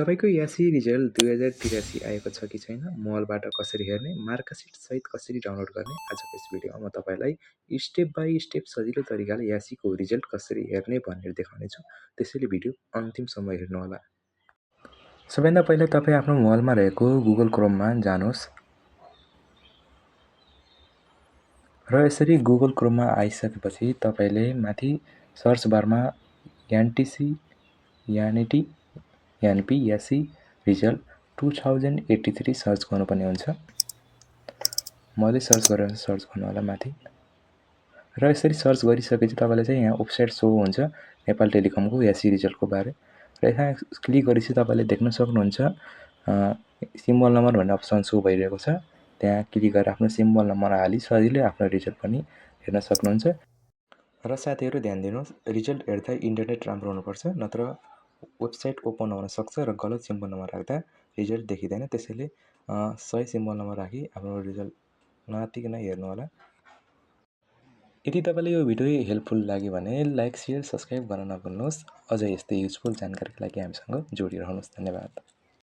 तपाईँको यासी रिजल्ट 2083 आएको छ कि छैन, मोबाइलबाट कसरी हेर्ने, मार्कसिट सहित कसरी डाउनलोड गर्ने, आजको यस भिडियोमा म तपाईँलाई स्टेप बाई स्टेप सजिलो तरिकाले यासीको रिजल्ट कसरी हेर्ने भनेर देखाउनेछु। त्यसैले भिडियो अन्तिमसम्म हेर्नुहोला। सबैभन्दा पहिला तपाईँ आफ्नो मोबाइलमा रहेको गुगल क्रोममा जानुहोस् र यसरी गुगल क्रोममा आइसकेपछि तपाईँले माथि सर्च बारमा यानिपी यासी रिजल्ट 2083 सर्च गर्नुपर्ने हुन्छ। मैले सर्च गरेर सर्च गर्नु होला माथि र यसरी सर्च गरिसकेपछि तपाईँले चाहिँ यहाँ वेबसाइट सो हुन्छ नेपाल टेलिकमको यासी रिजल्टको बारे र यहाँ क्लिक गरेपछि तपाईँले देख्न सक्नुहुन्छ सिम्बल नम्बर भन्ने अप्सन सो भइरहेको छ। त्यहाँ क्लिक गरेर आफ्नो सिम्बल नम्बर हाली सजिलै आफ्नो रिजल्ट पनि हेर्न सक्नुहुन्छ। र साथीहरू ध्यान दिनुहोस्, रिजल्ट हेर्दा इन्टरनेट राम्रो हुनुपर्छ, नत्र वेबसाइट ओपन हुन सक्छ र गलत सिम्बल नम्बर राख्दा रिजल्ट देखिँदैन। त्यसैले सही सिम्बल नम्बर राखी आफ्नो रिजल्ट नआत्तिकन हेर्नुहोला। यदि तपाईँलाई यो भिडियो हेल्पफुल लाग्यो भने लाइक, सेयर, सब्सक्राइब गर्न नभुल्नुहोस्। अझ यस्तै युजफुल जानकारीका लागि हामीसँग जोडिरहनुहोस्। धन्यवाद।